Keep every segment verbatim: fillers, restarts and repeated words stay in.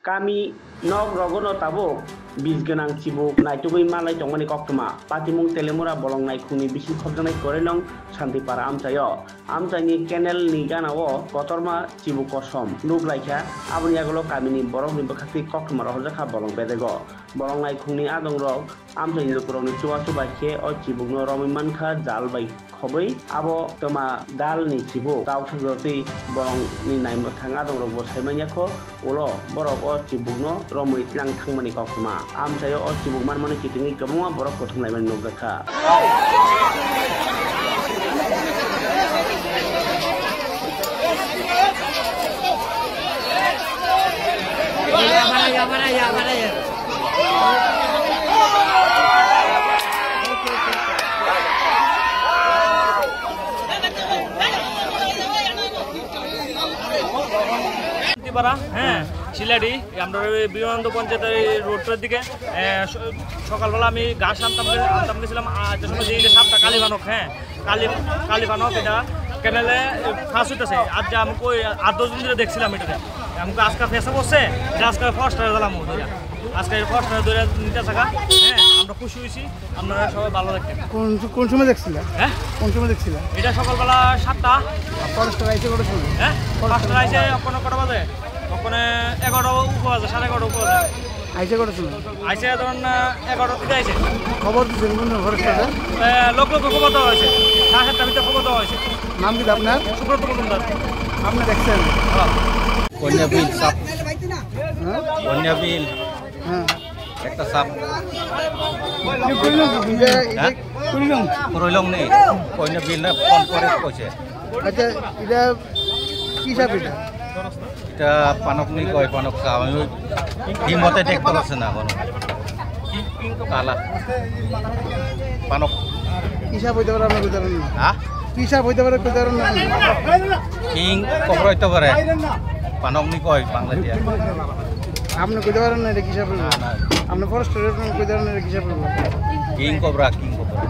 Kami nok rogono tabuk bis gwnang chibuk naitugwi malai tongmani koktwma. Patimung Telemura Bolong Naikhungni bising khopjaknai Koreilong Santipara amchaio. Amchaini canal ni gana o kotorma chibuk kosom nuk laikha. Aboni yagulo kamini borokni bwkhakni koktwma rohorjakha bolong bedego. Bolong Naikhungni adongrok amchaini lukurokni chubachu bai khe o chibukno romwi mankha jal bai khobwi. Abo twma dalni chibuk tau thwkjagwi borokni naimwthang adongrokbo sai manya kho, ulo borok o chibukno romwi tlang thangmani koktwma. Amchaio o chibuk manmani kitingwi kwbangma borok kwthwng laimani nukjakha. পাড়া, হ্যাঁ, শিলাডি, আমরা ওই বিবেকানন্দ পঞ্চায়েতের এই রোডটার দিকে, এ, স-, সকালবেলা আমি ঘাস আনতাম গে-, আনতাম গেছিলাম, আ, আটটার সময় দেখি যে সাপটা কালী বানক, হ্যাঁ, কালী, কালী বানক এটা ক্যানেলে, এ, ফাঁস হইতেছে। আর যে আমি কই আট দশ দিন ধরে দেখছিলাম এটাকে, আমি কই আজকে ফেসে বসছে, এটা আজকে ফার্স্ট হয়ে গেলাম ওই ধরে। আজকে ফার্স্ট হয়ে ধরে নিতে থাকা, হ্যাঁ, আমরা খুশি হয়েছি। আপনারা সবাই ভালো থাকবেন। কোন, কোন সময় দেখছিলা? হ্যাঁ? কোন সময় দেখছিলা? এটা সকালবেলা সাতটা। আর ফরেস্টার আইছে কটার সময়? হ্যাঁ? ফরেস্টার আইছে ওখানে কটা বাজে? ওখানে এগারোটা উপর বাজে, সাড়ে এগারোটা উপর বাজে। আইছে কটার সময়? আইছে ধরুন, আহ, এগারোটার দিকে আইছে। খবর দিচ্ছেন কোন ফরেস্টারে? আহ, লোক লোক খবর দেওয়া হয়েছে। সাড়ে সাতটার ভিতরে খবর দেওয়া হয়েছে। নাম কি আপনার? সুব্রত মজুমদার। আপনি দেখছেন? হ্যাঁ। কন্যা বিল সাপ। হ্যাঁ? কন্যা বিল। হ্যাঁ। একটা সাপ। এটা, এটা হ্যাঁ? কুড়ি লং। কুড়ি লং নেই। কইনা বিল না ফোন করে কইছে। আচ্ছা, এটা কি সাপ এটা? এটা পানক নি কয়, পানক সাপ। আমি ওই ঠিক মতে দেখতে পাচ্ছি না এখনো। কালা। পানক। কি সাপ হইতে পারে আপনার বিচার না? হ্যাঁ? কি সাপ হইতে পারে বিচার না? কিং কোবরা হইতে পারে। পানক নি কয় বাংলা দিয়া। আপনি কইতে পারেন না এটা কিসের না, না। আপনি ফরেস্টার, আপনি কইতে পারেন না এটা কিসের? King cobra, king cobra.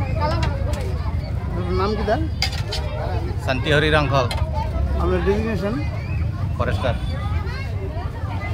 আপনার নাম কি দা? শান্তি হরি রাংখল। আপনার ডেজিগনেশন? ফরেস্টার।